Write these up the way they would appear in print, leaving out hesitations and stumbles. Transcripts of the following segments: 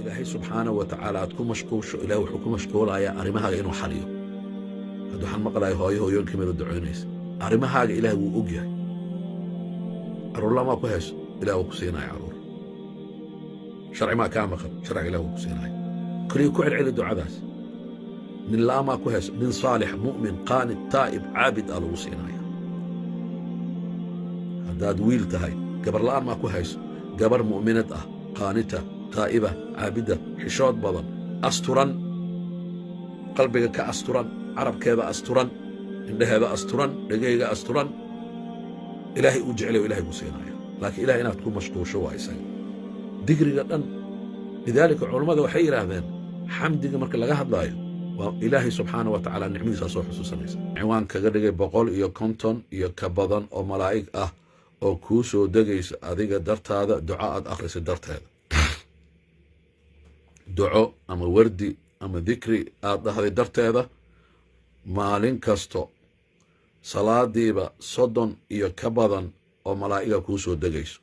Ilaahay subxaanahu wa tacaala aad ku mashquulsho, ilahay wuxuu ku mashquulayaa arrimahaaga inuu xaliyo. Hadda waxaan maqlaaya hooyo hooyoon ka mida ducoynaysa. Arrimahaaga Ilahay wuu og yahay. Carruurlamaa ku hayso, Ilah wuu ku siinaya carruur. Sharci maa kaa maqan, sharciga Ilah wuu ku siinaya. Keliya ku celceli ducadaas. Nin la'aamaa ku hayso, nin saalix, mu'min, qaanit, taa'ib, caabid aa lagu siinaya. Haddaad wiil tahay, gabar la'aan maa ku hayso, gabar mu'minad ah, qaanita, taa'iba, caabida, xishood badan, asturan, qalbiga ka asturan, carabkeeda asturan, indhaheeda asturan, dhegayga asturan, Ilaahay uu jeclay, Ilahay ku siinaya. Laakiin Ilahay inaad ku mashquusho waa isaga digriga dhan. Lidaalika culammada waxay yidhaahdeen, xamdiga marka laga hadlaayo, waa Ilaahay subxaana wa tacaala nicmadiisaa soo xusuusanaysa. Ciwaan kaga dhigay 150 iyo ka badan oo malaa'ig ah oo kuu soo degaysa adiga dartaada, duco aad akhrisay darteeda, duco ama wardi ama dikri aad dhahday darteeda. Maalin kasto salaadiiba 30 iyo ka badan oo malaa'iga kuu soo degayso.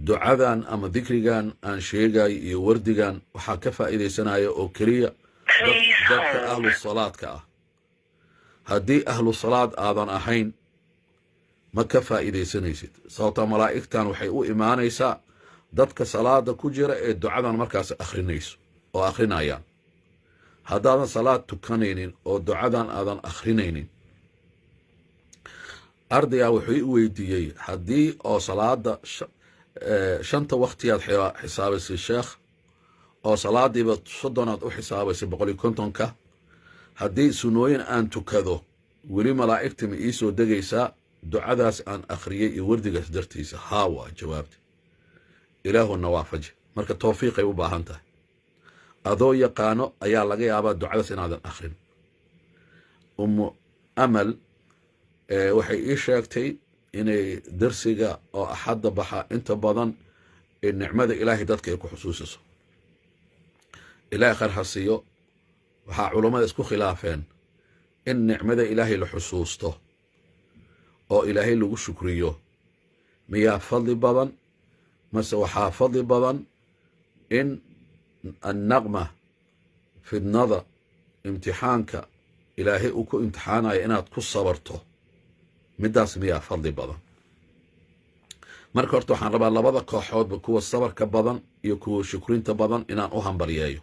Ducadan ama dikrigan aan sheegayo iyo wardigan waxaa ka faa'iidaysanaya oo keliya dadka ahlu salaadka ah. Haddii ahlu salaad aadan ahayn, ma ka faa'iidaysanaysid, sababtaa malaa'igtan waxay u imaanaysaa dadka salaada ku jira ee ducadan markaas akhrinayso oo akhrinayaan. Haddaadan salaad tukanaynin oo ducadan aadan akhrinaynin. Ardaygaa wuxuu i weydiiyey, haddii oo salaada shanta waktiyaad xisaabaysay, sheekh, oo salaadiiba 30aad u xisaabaysay, 150-ka, haddii sunnooyin aan tukado, weli malaa'igta ma ii soo degaysaa ducadaas aan akhriyey iyo wardigaas dartiisa? Haa, waa jawaabta. Ilaahuna waafaji. Marka tawfiiqay u baahan tahay. Adoo yaqaano ayaa laga yaabaa ducadaas inaadan akhrin. Ummu Amal waxay ii sheegtay inay darsiga oo Axadda baxa inta badan nicmada Ilaahay dadka ay ku xusuusiso. Ilaahay khayr ha siiyo. Waxaa culammada isku khilaafeen in nicmada Ilaahay la xusuusto oo Ilaahay lagu shukriyo miyaa fadli badan, mase waxaa fadli badan in annaqma, fidnada, imtixaanka Ilaahay uu ku imtixaanayo inaad ku sabarto, middaas miyaa fadli badan? Marka horta waxaan rabaa labada kooxoodba, kuwa sabarka badan iyo kuwa shukrinta badan, inaan u hambalyeeyo.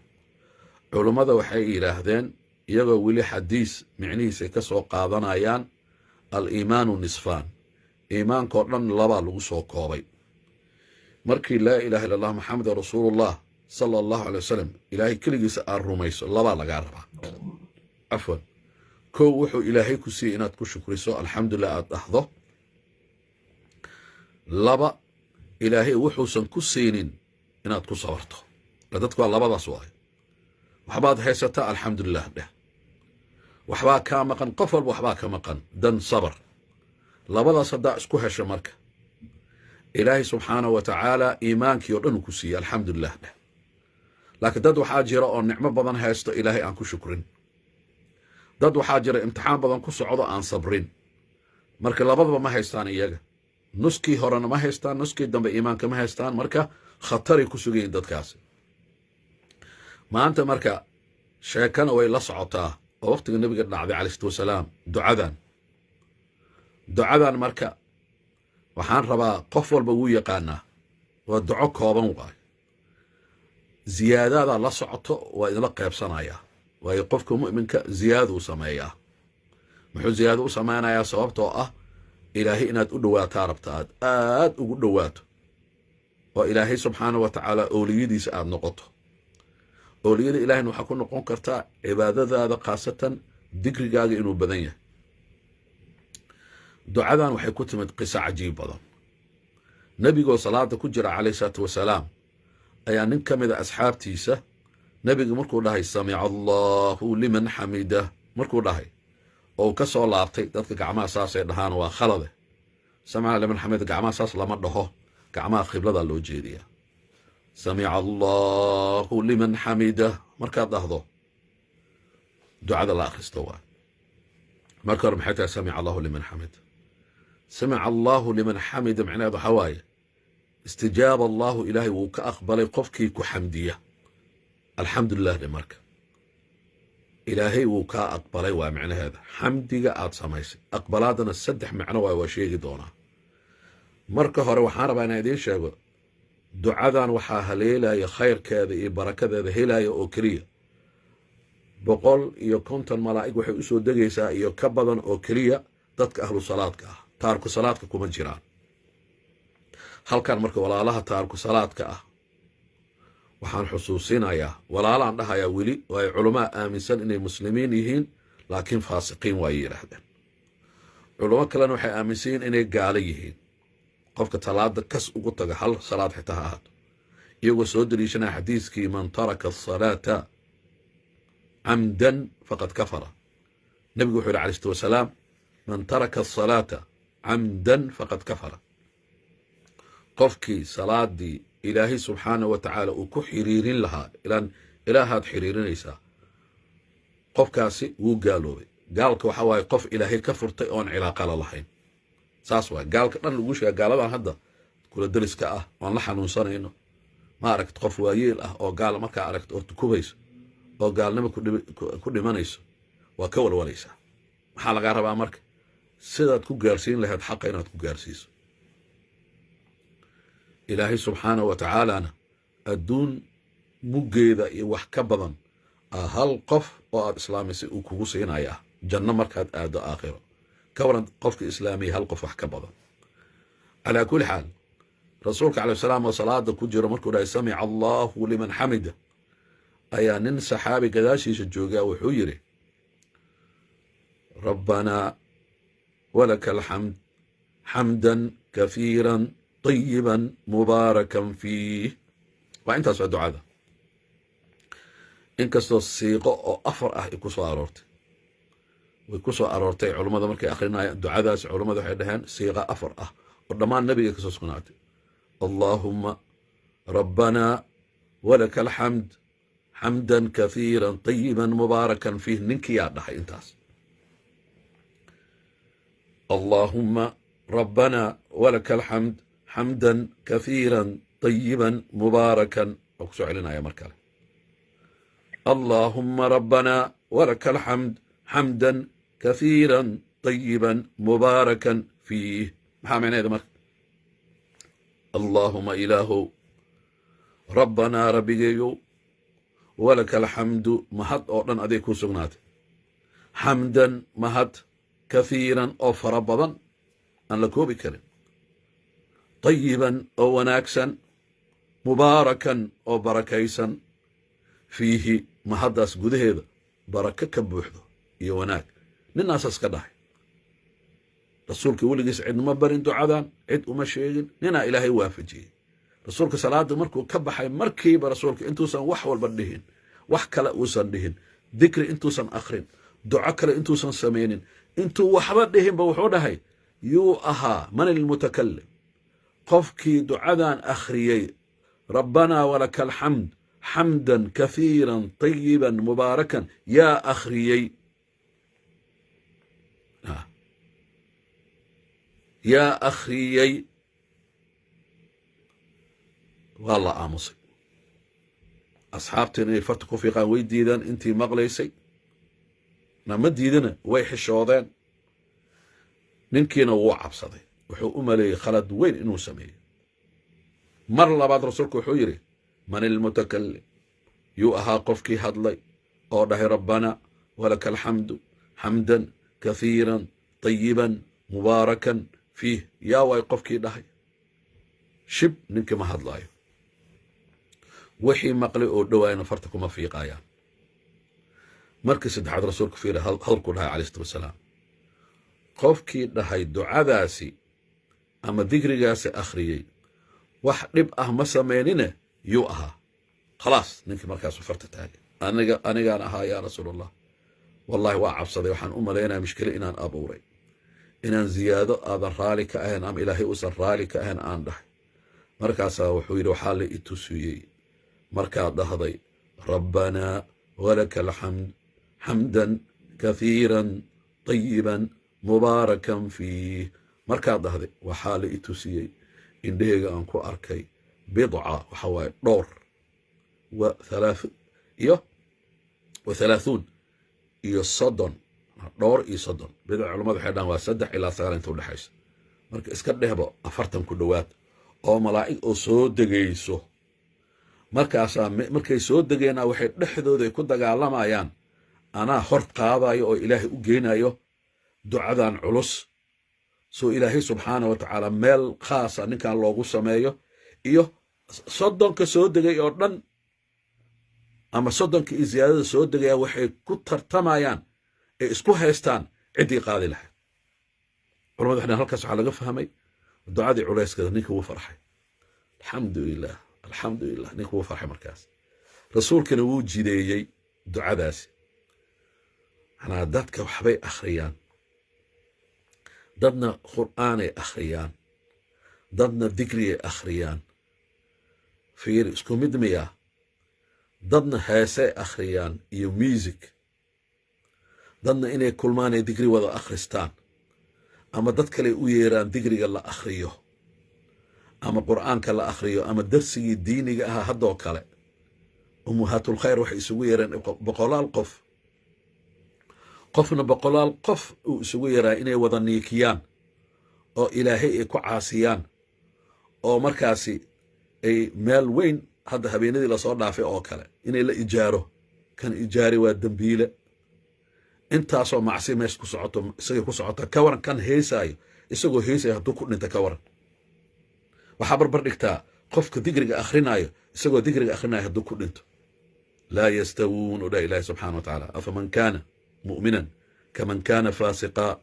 Culummada waxay yidhaahdeen, iyagoo weli xadiis micnihiisay ka soo qaadanayaan, al-iimaanu nisfaan, iimaankao dhan labaa lagu soo koobay. Markii laa ilaaha illa Allah, Maxamedan rasuulullah sala Allahu alay wasalam, Ilaahay keligiisa aad rumayso, labaa lagaa rabaa. Cafwan, kow, wuxuu Ilaahay ku siiyey inaad ku shukriso, alxamdulilah aad dhahdo. Laba, Ilaahay wuxuusan ku siinin inaad ku sabarto. Dadku waa labadaas waayo. Waxbaad haysataa, alxamdulilah dheh. Waxbaa kaa maqan, qof walba waxbaa ka maqan, dan sabar. Labadaas haddaa isku hesho, marka Ilaahay subxaanahu wa tacaala iimaankii oo dhan uu ku siiyey, alxamdulilah dheh. Laakiin dad waxaa jira oo nicmo badan haysto, Ilaahay aan ku shukrin. Dad waxaa jira imtixaan badan ku socdo, aan sabrin. Marka labadaba ma haystaan iyaga, nuskii horena ma haystaan, nuskii dambe iimaanka ma haystaan. Marka khataray ku sugayiin dadkaasi maanta. Marka sheekana way la socotaa oo waqtiga Nebiga dhacday calayhi salatu wasalaam. Ducadan marka waxaan rabaa, qof walba wuu yaqaanaa, waa duco kooban waayo, ziyaadadaa la socoto, waa idinla qaybsanayaa. Waayo, qofka mu'minka ziyaaduu sameeyaa. Muxuu ziyaado u samaynayaa? Sababtoo ah Ilaahay inaad u dhowaataa rabta, aad aad ugu dhowaato oo Ilaahay subxaana wa tacaala ooliyadiisa aad noqoto. Ooliyada Ilaahayna waxaa ku noqon kartaa cibaadadaada, khaasatan dikrigaaga inuu badan yahay. Ducadan waxay ku timid qiso cajiib badan. Nebigoo salaada ku jira calayhi salaatu wasalaam ayaa nin ka mida asxaabtiisa, nebiga markuu dhahay "samica Allahu liman xamidah", markuu dhahay oo uu ka soo laabtay, dadka gacmaha saasay dhahaan, waa khalade. "Samica liman xamida" gacmaha saas lama dhaho, gacmaha qibladaa loo jeediyaa. "Samica Allahu liman xamidah" markaad dhahdo, ducada la akhristo waa. Marka hore maxay tahay "samica Allahu liman xamida"? "Samica Allahu liman xamida" macnaheed waxaa waaye Istijaaba Allahu, Ilaahay wuu ka aqbalay qofkii ku xamdiya. Alxamdulilah dhe. Marka Ilaahay wuu kaa aqbalay waa micnaheeda xamdiga aad samaysay. Aqbalaadana saddex macno waay, waa sheegi doonaa. Marka hore waxaan rabaa inaan idiin sheego, ducadan waxaa haleelaya, khayrkeeda iyo barakadeeda helaya oo keliya 150 malaa'ig. Waxay usoo degaysaa iyo ka badan oo keliya dadka ahlu salaadka ah. Taarku salaadka kuma jiraan halkan. Marka walaalaha taarku salaadka ah waxaan xusuusinayaa, walaalaan dhahayaa weli, oo ay culamaa aaminsan inay muslimiin yihiin laakiin faasiqiin waay yidhaahdeen. Culamo kalena waxay aaminsan yihiin inay gaalo yihiin qofka talaada kas ugu taga, hal salaad xitaa ha ahaato, iyagoo soo daliishanaya xadiiskii "Man taraka asalaata camdan faqad kafara". Nebigu wuxuu yidhi, alayh salatu wasalaam, "Man taraka asalaata camdan faqad kafara". Qofkii salaadii Ilaahay subxaana wa tacaala uu ku xiriirin lahaa, ilaan Ilaahaad xiriirinaysaa, qofkaasi wuu gaaloobay. Gaalka waxa waaye qof Ilaahay ka furtay oon cilaaqala lahayn. Saas waay gaalka dhan lagu sheega. Gaaladan hadda kula dariska ah oon la xanuunsanayno, ma aragt qof waayeel ah oo gaala markaa aragto oo tukubayso oo gaalnimo ku dhimanayso, waa ka walwalaysaa. Maxaa lagaa rabaa marka? Sidaad ku gaarsiin lahayd xaqa inaad ku gaarsiiso. Ilaahay subxaana wa tacaalana adduun muggeeda iyo wax ka badan hal qof oo aad islaamisay uu kugu siinayaa janno markaad aaddo aakhiro. Ka waran qofka islaamiya hal qof wax ka badan? Calaa kulli xaal, rasuulka calayh salaam oo salaada ku jiro markuu dhahay "Samica Allahu liman xamida", ayaa nin saxaabi gadaashiisa joogaa wuxuu yidhi: "Rabbanaa walaka alxamd xamdan kahiiran طayiban mubaarakan fiih". Waa intaas, waa ducada. Inkastoo siiqo oo afar ah ay ku soo aroortay, way ku soo aroortay. Culummada markay akrinayaan ducadaas, culummada waxay dhaheen siiqa afar ah oo dhammaan nabiga kasoo sugnaatay: "Allaahuma rabbanaa walaka alxamd xamdan kahiiran طayiban mubaarakan fiih". Ninkiyaa dhahay intaas: "Allaahuma rabbanaa walaka alxamd xamdan kahiiran طayiban mubaarakan". Waa ku soo celinaya mar kale: "Allaahuma rabbanaa walaka alxamd xamdan kahiiran طayiban mubaarakan fiih". Maxaa micnaheeda marka? Allaahuma, Ilaahow, rabbanaa, Rabbigeeyow, walaka alxamdu, mahad oo dhan aday kuu sugnaatay, xamdan, mahad, kahiiran, oo fara badan aan la koobi karin, tayiban, oo wanaagsan, mubaarakan, oo barakaysan, fiihi, mahaddaas gudaheeda barako ka buuxdo iyo wanaag. Ninaasaas ka dhahay. Rasuulka weligiis cidnuma barin ducadan, cid uma sheegin, ninaa Ilaahay waafajiyey. Rasuulka salaada markuu ka baxay, markiiba rasuulka intuusan wax walba dhihin, wax kale uusan dhihin, dikri intuusan akrin, duco kale intuusan samaynin, intuu waxba dhihinba wuxuu dhahay: "Yuu ahaa man ilmutakalim, qofkii ducadan akhriyey, 'Rabbanaa walaka alxamd xamdan kahiiran tayiban mubaarakan', yaa akhriyey, yaa akhriyey?" Waa la aamusay. Asxaabtiin inay farta ku fiiqaan way diidaan. Intii maqlaysay na ma diidana, way xishoodeen. Ninkiina wuu cabsaday, wuxuu u maleeyey khalad weyn inuu sameeyey. Mar labaad rasuulku wuxuu yidhi: "Man ilmutakalim, yuu ahaa qofkii hadlay oo dhahay 'Rabbana walaka alxamdu xamdan kahiiran tayiban mubaarakan fiih'? Yaa waay qofkii dhahay?" Shib, ninkii ma hadlaayo. Wixii maqlay oo dhowaayna farta kuma fiiqayaan. Markii saddexaad rasuulku fiiri hadalkuu dhahay, alayh salatu wasalaam: qofkii dhahay ducadaasi ama dikrigaasi akhriyey, wax dhib ah ma samaynine, yuu ahaa? Khalaas, ninkii markaasuu farta taagay: "Aniga, anigaan ahaa, yaa Rasuul Allah. Wallahi waa cabsaday, waxaan u malaynaya mushkilo inaan abuuray, inaan ziyaado aadan raali ka ahayn ama Ilaahay uusan raali ka ahayn aan dhahay." Markaasaa wuxuu yidhi: "Waxaa la i tusiyey markaad dhahday 'Rabbanaa walaka alxamd xamdan kahiiran tayiban mubaarakan fiih', markaad dhahday waxaa la i tusiyey Indhaheyga aan ku arkay bidca, waxa waaye dhowr wa iyo wa 30 iyo 30, dhowr iyo 30. Bidca culamadu waxay dhahan waa 3 ilaa 9 inta udhexaysa. Marka iska dhehbo 40 ku dhowaad oo malaa'ig oo soo degayso. Markaasaa markay soo degeena waxay dhexdooda ay ku dagaalamayaan, anaa hor qaadayo oo Ilaahay u geynayo ducadan culus, soo Ilaahay subxaana wa tacaala meel khaasa ninkan loogu sameeyo. Iyo 30-ka soo degay oo dhan ama 30-ka iyo ziyaadada soo degaya waxay ku tartamayaan ay isku haystaan ciddii qaadi lahayd. Culamadu waxay halkaas waxaa laga fahmay ducadii culayskeeda. Ninka wuu farxay, alxamdu lilah, alxamdu lilah. Ninka wuu farxay. Markaas rasuulkana wuu jideeyey ducadaasi. Manaa dadka waxbay akhriyaan, dadna qur'aanay akhriyaan, dadna dikriyay akhriyaan. Fiir, isku mid miya? Dadna heesay akhriyaan iyo music, dadna inay kulmaan ay dikri wada akhristaan, ama dad kale u yeeraan dikriga la akhriyo ama qur'aanka la akhriyo ama darsigii diiniga ahaa. Haddoo kale Ummuhaatul Khayr waxay isugu yeereen boqolaal qof, qofna boqolaal qof uu isugu yeeraa inay wada niikiyaan oo Ilaahay ay ku caasiyaan, oo markaasi ay meel weyn hadda habeenadii lasoo dhaafay oo kale inay la ijaaro. Kan ijaari waa dembiile. Intaasoo macsi meesha ku socoto isagay ku socota. Ka waran kan heesaayo, isagoo heesaayo hadduu ku dhinta? Ka waran? Waxaa barbar dhigtaa qofka dikriga akhrinayo, isagoo dikriga akhrinayo hadduu ku dhinto. Laa yastawuun, u dhah Ilahi subxana wa tacaala. Afaman kaana mu'minan kaman kaana faasiqaa?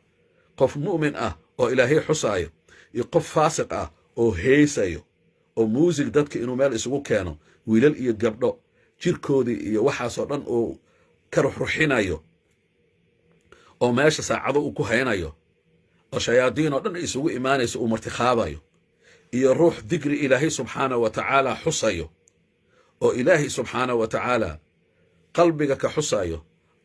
Qof mu'min ah oo Ilaahay xusaayo iyo qof faasiq ah oo heesayo oo muusig dadka inuu meel isugu keeno, wiilal iyo gabdho jirkoodii iyo waxaasoo dhan uu ka ruxruxinayo oo meesha saacado uu ku haynayo oo shayaadiin oo dhan isugu imaanayso uu martikhaadayo, iyo ruux dikri Ilaahay subxaana wa tacaala xusayo oo Ilaahay subxaana wa tacaala qalbiga ka xusayo,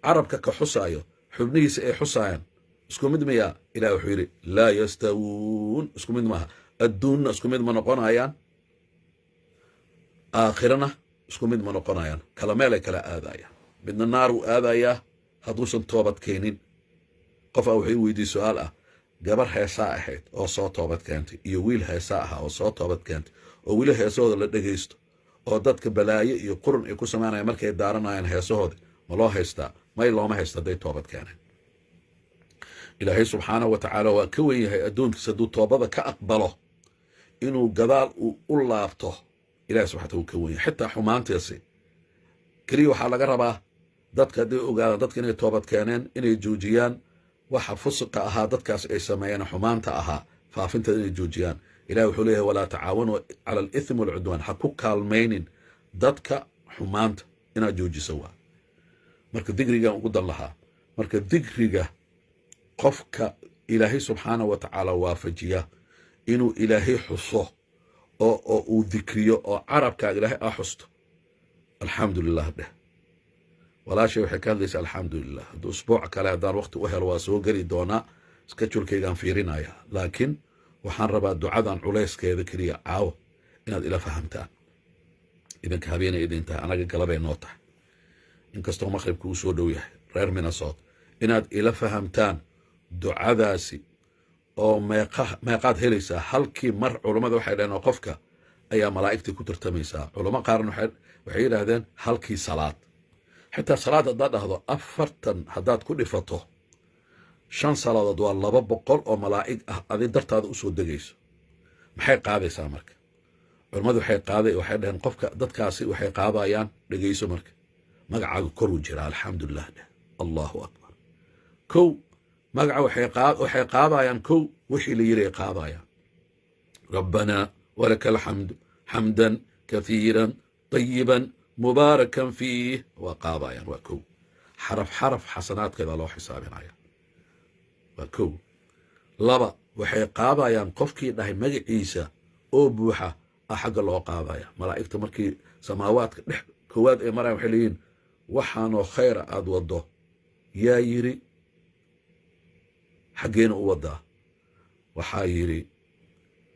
carabka ka xusaayo, xubnihiisa ay xusaayaan, isku mid miyaa? Ilah wuxuu yidhi: laa yastawuun. Isku mid maaha. Adduunna isku mid ma noqonayaan, aakhirana isku mid ma noqonayaan. Kala meelay kala aadayaan. Midna naar uu aadayaa hadduusan toobad keenin. Qof a wuxuu i weydiiyey su-aal ah: gabar heesaa ahayd oo soo toobad keentay iyo wiil heesaa ahaa oo soo toobad keentay, oo weli heesahooda la dhegaysto oo dadka balaayo iyo qurun ay ku samaynayaan markay daaranayaan heesahooda, ma loo haystaa? May, looma haysto hadday toobad keeneen. Ilaahay subxaanahu wa tacaala waa ka wen yahay addoonkiisa hadduu toobada ka aqbalo inuu gadaal uu u laabto. Ilahay subxana wuu ka wen yahay xitaa xumaantiisi. Keliya waxaa laga rabaa dadka hadday ogaadaan dadka inay toobad keeneen, inay joojiyaan waxa fusiqa ahaa dadkaas ay sameeyeen, xumaanta ahaa faafinteeda inay joojiyaan. Ilahi wuxuu leeyahay: walaa tacaawanuu cala alithmi walcudwaan. Ha ku kaalmaynin dadka xumaanta, inaad joojiso waa. Marka dikrigan ugu dan lahaa, marka dikriga qofka Ilaahay subxaana wa tacaala waafajiya inuu Ilaahay xuso oo uu dikriyo oo carabkaaga Ilaahay aa xusto, alxamdu lilah dheh. Walaashay waxay ka hadlaysaa, alxamdu lilah. Hadduu usbuuc kale haddaan waqti u helo waa soo geli doonaa, schedule-kaygaan fiirinaya. Laakiin waxaan rabaa ducadan culayskeeda keliya caawo inaad ila fahamtaan. Idinka habeenay idin tahay, anaga galabay noo tahay, inkastoo maqribka uu soo dhow yahay. Reer Minnesota, inaad ila fahamtaan ducadaasi oo meeqa meeqaad helaysaa halkii mar. Culummada waxay dhaheen oo qofka ayaa malaa'igtii ku tartamaysaa. Culamo qaarna waxay yidhaahdeen halkii salaad. Xitaa salaad haddaad dhahdo, 40 haddaad ku dhifato shan salaadood, waa 200 oo malaa'ig ah adi dartaada usoo degayso. Maxay qaadaysaa marka? Culummadu waxay qaaday, waxay dhaheen qofka dadkaasi waxay qaadayaan. Dhegayso, marka magacaaga koruu jiraa, alxamdulilah dheh, allahu akbar. Kow, magaca waxay qaadayaan, kow wixii la yiri ay qaadayaan: rabbanaa walaka alxamdu xamdan kathiiran tayiban mubaarakan fiih. Waa qaadayaan, waa kow. Xaraf xaraf xasanaadkeeda loo xisaabinaya, waa kow. Laba, waxay qaadayaan qofkii dhahay magaciisa oo buuxa ah xagga loo qaadaya. Malaa'igta markii samaawaadka dhex koowaad ay marayan waxay leeyihiin: waxaanoo khayra aad waddo yaa yiri, xaggeena u waddaa? Waxaa yidhi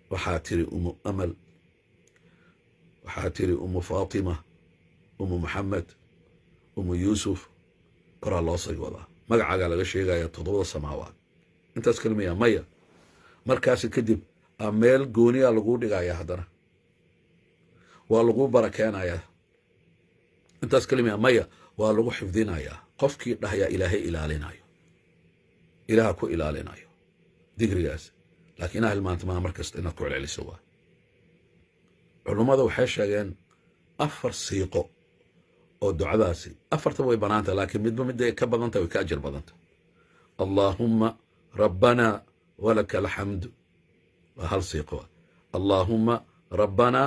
Waxaa tiri Umu Amal, waxaa tiri Umu Faatima, Umu Maxamed, Umu Yuusuf, koraa loo sii wadaa, magacaagaa laga sheegaya toddobada samaawaad. Intaas kelmaya maya. Markaasi kadib a meel gooniyaa laguu dhigaya, haddana waa laguu barakeenayaa. Intaas kelimaya maya, waa lagu xifdinayaa. Qofkii dhahayaa Ilaahay ilaalinayo, Ilaaha ku ilaalinayo digrigaas. Laakiin inaa hilmaanta maa, mar kasta inaad ku celceliso. Waa culummada waxay sheegeen afar siiqo oo ducadaasi, afartaba way banaanta, laakiin midba midda ay ka badanta way ka ajir badanta. "Allaahumma rabbana walaka alxamdu" waa hal siiqo. "Allaahumma rabbana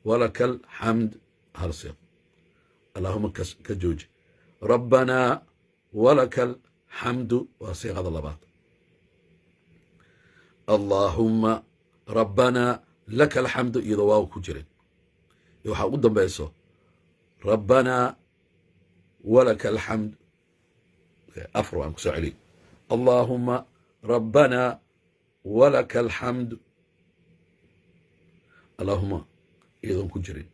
walaka alxamd", hal siiqo. Allahuma ka jooji. "Rabbanaa walaka alxamdu" waa siiqada labaad. "Allaahumma rabbanaa laka alxamdu", iyadoo waaw ku jirin. Iyo waxaa ugu dambayso "rabbanaa walaka alxamd". Afar waan ku soo celiy. "Allaahumma rabbanaa walaka alxamd", allahuma iyadoon ku jirin.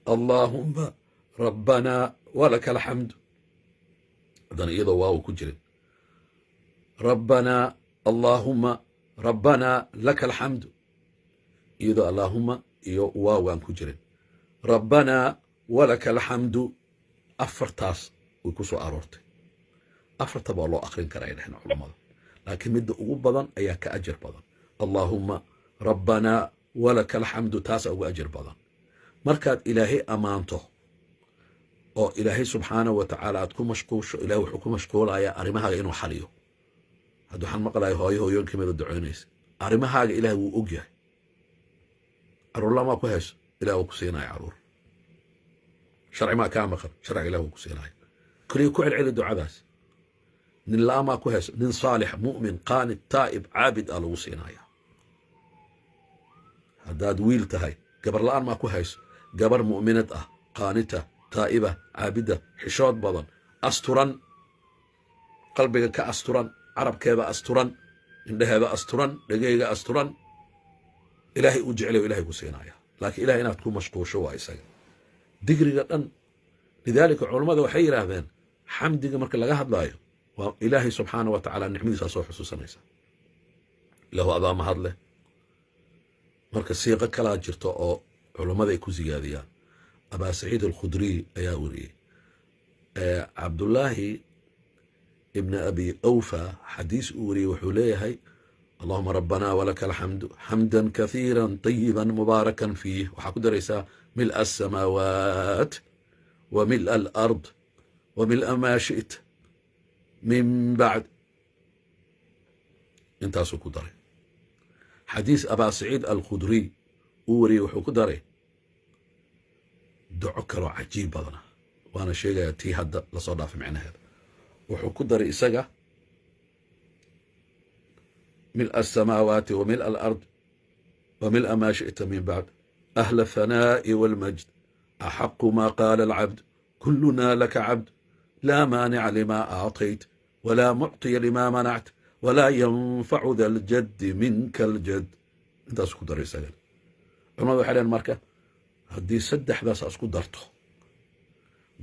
"Allaahumma rabbanaa walaka alxamd", haddana iyadoo waaw ku jirin. "Rabbanaa, allaahumma rabbanaa laka alxamdu", iyadoo allaahuma iyo waawgaan ku jirin. "Rabbanaa walaka alxamdu". Afartaas way ku soo aroortay. Afartaba waa loo akrin karaa ay dhaheen culammada, laakiin midda ugu badan ayaa ka ajar badan, "Allaahumma rabbanaa walaka alxamdu", taasaa ugu ajar badan. Markaad Ilaahay ammaanto oo Ilaahay subxaanahu wa tacaala aad ku mashquusho, Ilahay wuxuu ku mashquulayaa arrimahaaga inuu xaliyo. Hadda waxaan maqlaya hooyo hooyoon kamida ducoynaysa. Arrimahaaga Ilahay wuu og yahay. Caruurlamaa ku hayso, Ilahi wuu ku siinaya caruur. Sharci maa kaa maqan, sharciga Ilah wuu ku siinaya. Keliya ku celceli ducadaas. Nin la-aamaa ku hayso, nin saalix, mu'min, qaanid, taa'ib, caabid ah lagu siinaya. Haddaad wiil tahay, gabar la-aan maa ku hayso, gabar mu'minad ah, qaanita, taa'iba, caabida, xishood badan, asturan, qalbiga ka asturan, carabkeeda asturan, indheheeda asturan, dhegeyga asturan, Ilaahay uu jeclay, Ilahay ku siinaya. Laakiin Ilahay inaad ku mashquusho waa isaga digriga dhan. Lidaalika culammada waxay yidhaahdeen, xamdiga marka laga hadlaayo waa Ilaahay subxaana wa tacaala nicmadiisaa soo xusuusanaysa. Ilahu adaa mahad leh. Marka siiqo kalaa jirto oo culummada ay ku siyaadiyaan. Abaa Saciid Alkhudriy ayaa weriyey. Cabdullaahi Ibn Abi Awfa xadiis uu wariyey wuxuu leeyahay: "Allahuma rabbana walaka alxamdu xamda kathiira طayiba mubaarakan fiih." Waxaa ku daraysaa "mil'a asamaawaat wa mil'a alard wa mil'a maa shi't min bacd". Intaasuu ku daray. Xadiis Abaa Saciid Alkhudriy uu wariyey wuxuu ku daray duco kaloo cajiib badana, waana sheegaya tii hadda lasoo dhaafay micnaheeda. Wuxuu ku daray isaga "mil'a asamaawaati wa mil'a alard wa mil'a maa shi'ta min bacd, ahla athanaa'i walmajd, axaqu ma qaala alcabd, kuluna laka cabd, laa maanica lima acطayt walaa mucطiya lima manact walaa yanfacu da ljaddi minka aljad". Intaasuu ku daray isagan. Culamadu waxay lehen, marka haddii saddexdaas isku darto,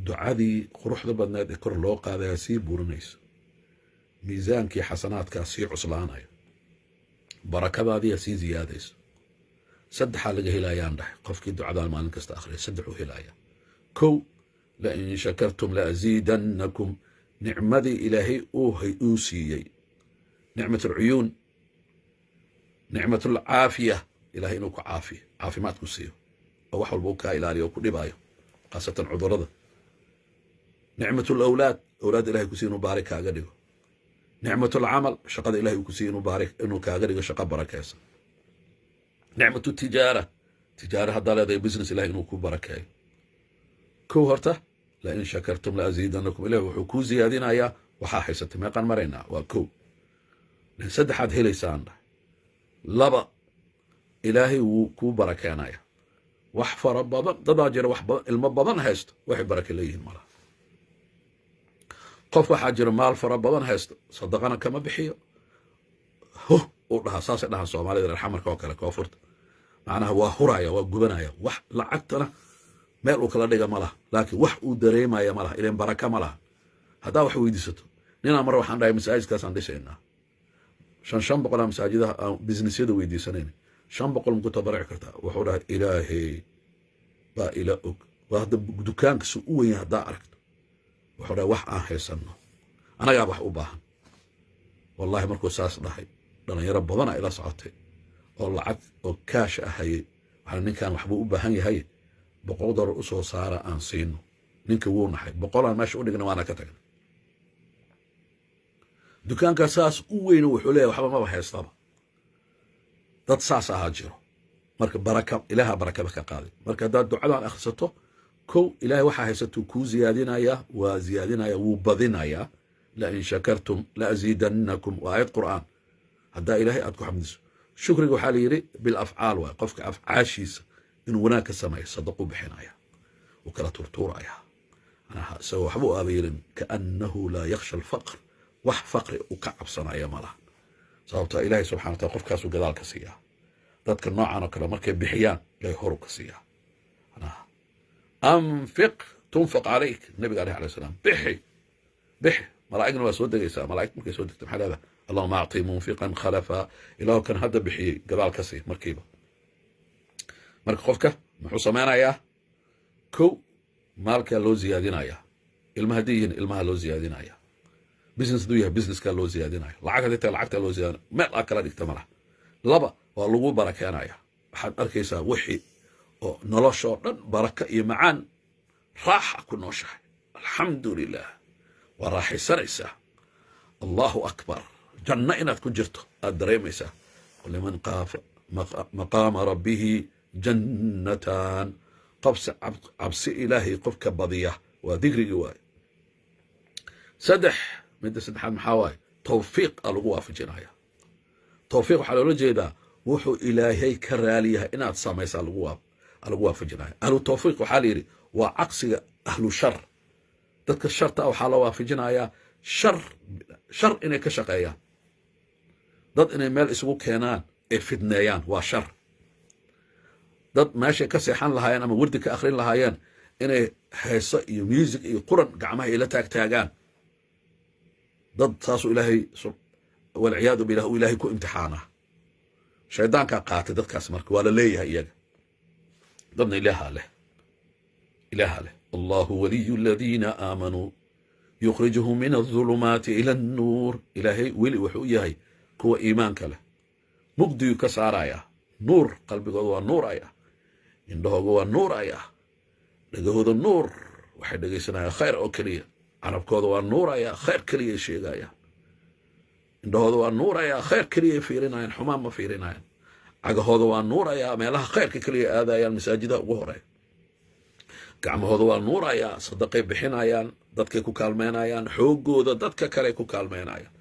ducadii quruxda badneed ee kor loo qaadayaa sii burinayso, miisaankii xasanaadkaa sii cuslaanayo, barakadaadiyaa sii ziyaadayso. Saddexaa laga helayaan dhahay qofkii ducadaan maalin kasta akhriya, saddex uu helaya. Kow, "لئن شكرتم لأزيدنكم". Nicmadii Ilaahay uu siiyey, نعمة العيون، نعمة العافية, Ilahay inuu ku caafiyo, caafimaad ku siiyo oo wax walba u kaa ilaaliyo oo ku dhibaayo, khaasatan cudurada. نعمة الأولاد, awlaad Ilahay ku siiyo inuu baari kaaga dhigo. نعمة العمل, shaqada Ilahay uu ku siiyo inuu baari, inuu kaaga dhigo shaqo barakeysan. نعمة التجارة, tijaara haddaa leedahay, business, Ilahay inuu ku barakeeyo. Kow horta, "لئن شكرتم لأزيدنكم", Ilahi wuxuu kuu ziyaadinayaa waxaa haysatay. Meeqaan maraynaa? Waa kow. Saddexaad helaysaan dhahay. Laba, Ilaahay wuu kuu barakeenaya wax fara badan. Dadaa jira wax badan, ilmo badan haysto, waxay barake leeyihiin malaha. Qof waxaa jira maal fara badan haysto, sadaqana kama bixiyo. Huh uu dhahaa, saasay dhahaan Soomaalida reer Xamarka oo kale, koonfurta. Macnaha waa huraya, waa gubanaya. Wax lacagtana meel uu kala dhiga ma laha, laakiin wax uu dareemaya ma laha, ileen baraka ma laha. Haddaa wax weydiisato ninaa, mar waxaan dhahay masaajidkaasaan dhisaynaa, 500-aa masaajidaha aan businessyada weydiisanayn, 500 maku tabarici kartaa? Wuxuu dhahay, "Ilaahay baa ila og." Waa hadda dukaanka su u weyn haddaa aragto. Wuxuu dhahay, "Wax aan haysanno anagaa wax u baahan." Wallahi, markuu saas dhahay, dhalinyaro badana ila socotay oo lacag oo kaash ahayay. Waxaa ninkan waxbuu u baahan yahay, $100 usoo saara aan siino. Ninka wuu naxay. 100-aan meesha u dhigna, waana ka tagnay. Dukaankaa saas u weyno, wuxuu leeyahay, "Waxba maba haystaba." Dad saas ahaa jiro. Marka baraka ilaaha barakada ka qaaday. Marka haddaad ducadan akhrisato, kow, ilaahay waxaa haysatuu kuu ziyaadinayaa, waa ziyaadinaya, wuu badinayaa. "لئن شكرتم لأزيدنكم" waa aayad qur'aan. Haddaa ilaahay aad ku xamdiso, shukriga waxaa la yidhi بالأفعال waay. Qofka afcaashiisa inuu wanaag ka sameeyo, sadaquu bixinaya, wuu kala turtuuraya, manaha isagoo waxba u aabayeelin. كأنه لا يخشى الفقر, wax faqri u ka cabsanaya ma laha, sababtoo ilaahay subxana wa taala qofkaasuu gadaal ka siiyaa. Dadka noocan oo kale markay bixiyaan, ilahay horu ka siiyaa. Manaha "أنفق تنفق عليك", nabiga aleh salam, bixi, bixi, malaa'igna waa soo degaysaa. Malaa'ig markay soo degto maxaa leedahay? "اللهم أعط منفقا خلفا." Ilaahu kan hadda bixiyey gadaal ka sii markiiba. Marka qofka muxuu samaynayaa? Kow, maalkaa loo ziyaadinayaa. Ilma haddii yihiin, ilmaha loo ziyaadinaya. Business hadduu yahay, businesskaa loo ziyaadinaya. Lacag haddii tahay, lacagtaa loo ziyaadinaya. Meel aa kala dhigta malaha. Laba, waa lagu barakeenaya. Waxaad arkaysaa wixii oo noloshoo dhan baraka iyo macaan, raaxa ku nooshahay. Alxamdu lilah, waa raaxaysanaysaa. Allahu akbar, janno inaad ku jirto aad dareemaysaa. "ولمن خاف مقام ربه جنتان." Qabsi cabsi ilaahay qofka badiya waa digrigii waaye. Saddex, midda saddexaad maxaa waaye? Tawfiiq aa lagu waafajinaya. Tawfiiq waxaa loola jeedaa wuxuu ilaahay ka raali yahay inaad samaysaa lagu waafajinaya. Ahlu tawfiiq waxaa la yidhi waa caqsiga ahlu shar. Dadka sharta waxaa la waafajinayaa shar, shar inay ka shaqeeyaan, dad inay meel isugu keenaan ay fidneeyaan, waa shar. Dad meeshay ka seexan lahaayeen ama wardi ka akhrin lahaayeen inay heeso iyo music iyo quran gacmaha ila taagtaagaan, dad saasuu ilaahay, والعياذ بالله, uu ilaahay ku imtixaanaa. Shaydaankaa qaatay dadkaas. Marka waa la leeyahay iyaga, dadna ilaahaa leh, ilaahaa leh. "الله ولي الذين آمنوا يخرجهم من الظلمات إلى النور." Ilaahay weli wuxuu u yahay kuwa iimaanka leh, mugdiyuu ka saarayaa nuur. Qalbigooda waa nuuraya, indhahooga waa nuuraya, dhegahooda nuur, waxay dhegaysanayaan khayr oo keliya. Carabkooda waa nuuraya, khayr keliyay sheegayaan. Indhahooda waa nuuraya, khayr keliyay fiirinayaan, xumaan ma fiirinayaan. Cagahooda waa nuuraya, meelaha khayrka keliya aadayaan, masaajidaha ugu horeeya. Gacmahooda waa nuuraya, sadaqay bixinayaan, dadkay ku kaalmeynayaan, xoogooda dadka kale ku kaalmeynayaan.